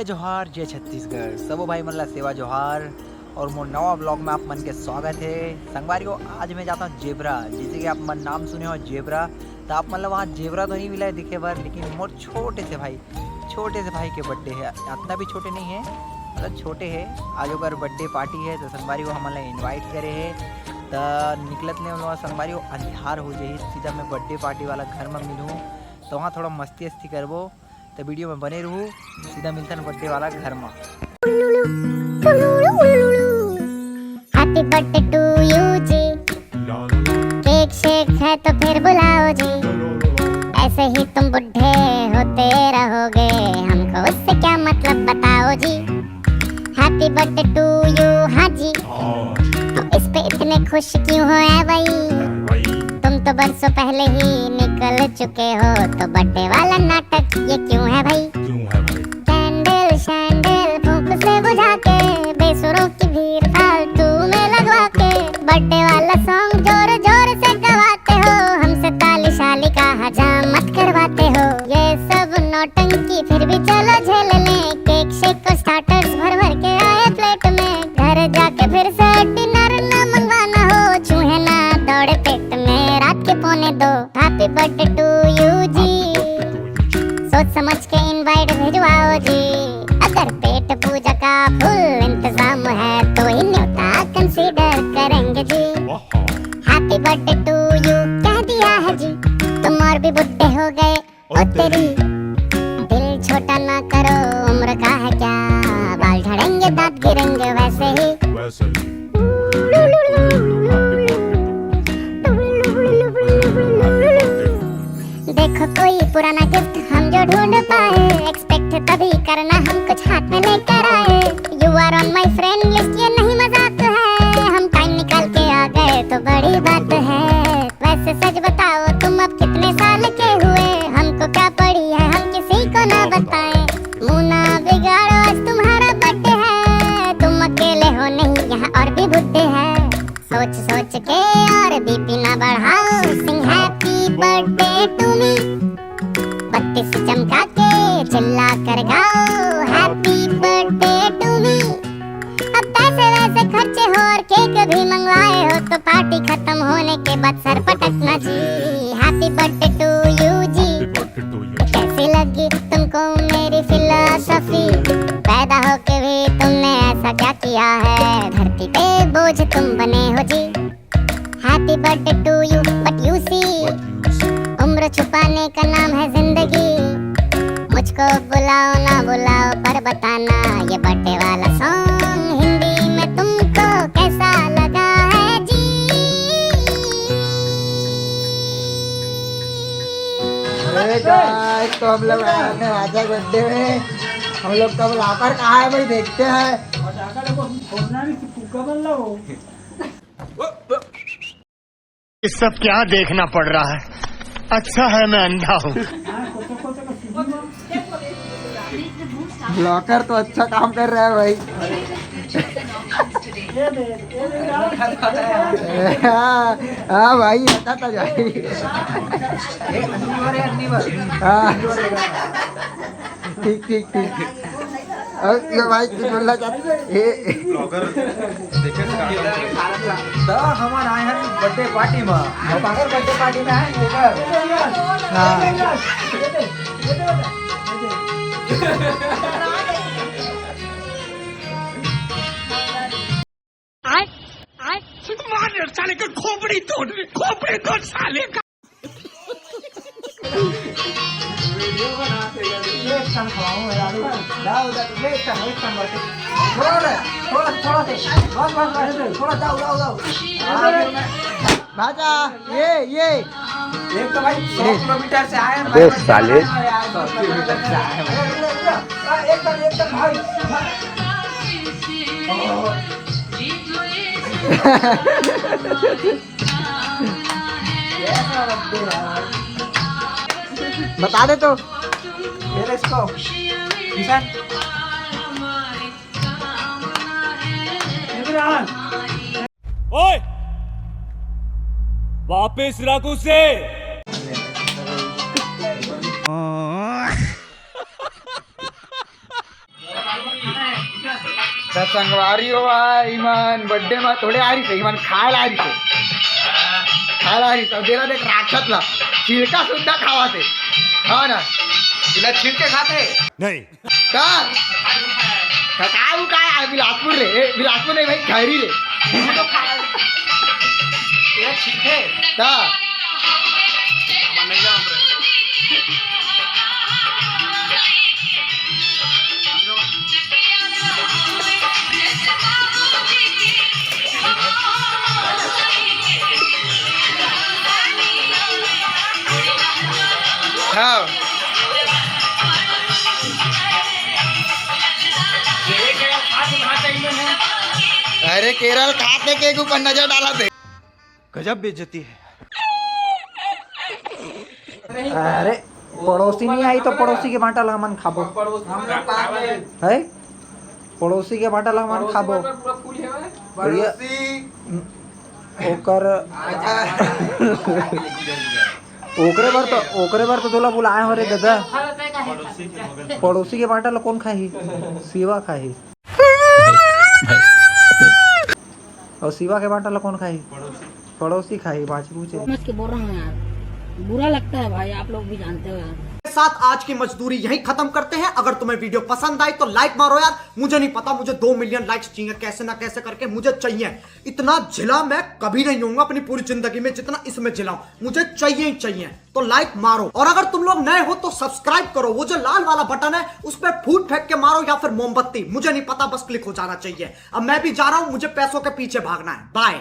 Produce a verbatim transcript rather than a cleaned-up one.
जोहार, जय छत्तीसगढ़, सबो भाई मन ला सेवा जोहार। और मोर नवा ब्लॉग में आप मन के स्वागत है। संगवारी हो, आज मैं जाता हूँ जेबरा, जैसे कि आप मन नाम सुने हो जेबरा, तो आप मन ला वहाँ जेबरा तो नहीं मिला है दिखे बर, लेकिन मोर छोटे से भाई, छोटे से भाई के बर्थडे है। इतना भी छोटे नहीं है, मतलब छोटे है। आज ओकर बर्थडे पार्टी है, तो संगवारी हो हमन ला इनवाइट करे है। त निकलत ले हम लोग संगवारी हो अंधियार हो जाही, सीधा मैं बर्थडे पार्टी वाला घर में मिलूँ, तो वहाँ थोड़ा मस्ती अस्ती करबो। तो वीडियो में बने रहू, सीधा मिलथन बर्थडे वाला घर में। Happy birthday to you जी। केक शेक है तो फिर बुलाओ जी। ऐसे ही तुम बुढ़े होते रहोगे, हमको उससे क्या मतलब बताओ जी। Happy birthday to you, हाँ जी। तुम इस पे इतने खुश क्यों हो, है भाई? तुम तो बरसों पहले ही निकल चुके हो, तो बर्थडे वाला नाटक ये क्यों है भाई? क्यों है भाई? कैंडल शैंडल फूंक से बुझा के, बेसुरों की भीड़ फालतू में लगवा के, बर्थडे वाला सॉन्ग जोर जोर से गवाते हो, हमसे ताली शाली का हजाम मत करवाते हो। ये सब नौटंकी फिर भी चलो झेल लें, केक शेक और स्टार्टर्स भर भर के आए प्लेट में, घर जाके फिर से डिनर ना मंगवाना हो, चूहे ना दौड़े पेट में रात के पौने दो। Happy birthday to you जी। सोच समझ के इनवाइट भिजवाओ जी। अगर पेट पूजा का फुल इंतजाम है तो ही न्योता कंसीडर करेंगे जी। Happy birthday to you कह दिया है जी, तुम और भी बुढ़े हो गए। ओ तेरी, दिल छोटा ना करो, उम्र का है क्या, बाल झड़ेंगे दांत गिरेंगे वैसे ही। वैसे ही। देखो कोई पुराना गिफ्ट हम जो ढूंढ पाए, एक्सपेक्ट तभी करना हम कुछ हाथ में लेकर आए। You are on my friend list, ये नहीं मजाक है, हम टाइम निकाल के आ गए तो बड़ी बात है। वैसे सच बताओ तुम अब कितने साल के हुए, हमको क्या पड़ी है हम किसी को ना बताएं। मुंह ना बिगाड़ो आज तुम्हारा बर्थडे है, तुम अकेले हो नहीं यहाँ और भी बुड्ढे हैं। सोच सोच के और बीपी ना बढ़ाओ, sing happy birthday to me। बत्तीस चमका के चिल्ला कर गाओ, happy birthday to me। अब पैसे वैसे खर्चे हो और केक भी मंगवाए हो, तो पार्टी खत्म होने के बाद सर पटकना जी। Happy birthday to you जी। Happy birthday to you। कैसी लगी तुमको मेरी फिलॉसफी? पैदा होके भी तुमने ऐसा क्या किया है, धरती पे बोझ तुम बने हो जी। Happy birthday to you, but you see, What you see? उम्र छुपाने का नाम है जिंदगी। मुझको बुलाओ ना बुलाओ, पर बताना ये बर्थडे वाला सॉन्ग हिंदी में तुमको कैसा लगा है जी। अरे गाइस, तो हम लोग आए हैं राजा के बर्थडे में। हम लोग का ब्लॉगर कहाँ है भाई, देखते हैं। ये सब क्या देखना पड़ रहा है? अच्छा है मैं अंधा हूँ। ब्लॉगर तो अच्छा काम कर रहा है भाई। हाँ, हाँ भाई, अच्छा था भाई। हाँ। ठीक ठीक ठीक। और ये भाई कुछ बोलना चाहते हैं? ये तो हमन आए हन बर्थडे पार्टी में। और काकर बर्थडे पार्टी में आए, ये कर। हाँ। मार साले का खोपड़ी तोड़, खोपड़ी तोड़ साले का। एक टन खवाऊं यार। जाओ, जाओ, एक टन, एक टन बस। थोड़ा सा, थोड़ा सा, थोड़ा सा। बस, बस, बस। थोड़ा जाओ, जाओ, जाओ। आगे में भाजा, ये ये। एक तो भाई सौ किलोमीटर से आए हैं, अबे भाई, साले। यार, सौ किलोमीटर से आए हैं। एक टन, एक टन भाई। बता दे तो। फिर इसको किशन। ओए, वापस रख उसे। त संगवारी हो, इमन बर्थडे म थोड़े आ रही थे, इमन खाए ला आ रही थे, खाए ला आ रही थे। देख राक्षस ला, छिलका सुद्धा खावा थे। हाँ ना? इला छिलके खाते? नहीं। का? का, का वो का है? बिलासपुर रे, ए, बिलासपुर नहीं भाई, खैरी रे। ये ठीक है। का? हाँ। अरे केरल खाते के ऊपर नजर डाला थे। गजब बेइज्जती है। अरे पड़ोसी नहीं आई तो पड़ोसी के बांटा ला हमन खाबो। है पड़ोसी के बांटा ला हमन खाबो। भैया, ओकर ओकरे बर तो ओकरे बर तो तोला बुलाए हो रे दादा। पड़ोसी के बांटा ला कौन खाही? शिवा खाही। और शिवा के बांटा ला कौन खाही? पड़ोसी खाही। बाँची पूछे। समझ के बोल रहा हूँ यार, बुरा लगता है भाई, आप लोग भी जानते हो यार। साथ आज की मजदूरी यहीं खत्म करते हैं। अगर तुम्हें वीडियो पसंद आई तो लाइक मारो यार। मुझे नहीं पता मुझे दो मिलियन लाइक्स चाहिए, कैसे ना कैसे करके मुझे चाहिए। इतना झिला मैं कभी नहीं होऊंगा अपनी पूरी जिंदगी में जितना इसमें झिला हूं। मुझे चाहिए ही चाहिए। तो लाइक मारो, और अगर तुम लोग नए हो तो सब्सक्राइब करो। वो जो लाल वाला बटन है उस पर फूट फेंक के मारो या फिर मोमबत्ती, मुझे नहीं पता, बस क्लिक हो जाना चाहिए। अब मैं भी जा रहा हूं, मुझे पैसों के पीछे भागना है। बाय।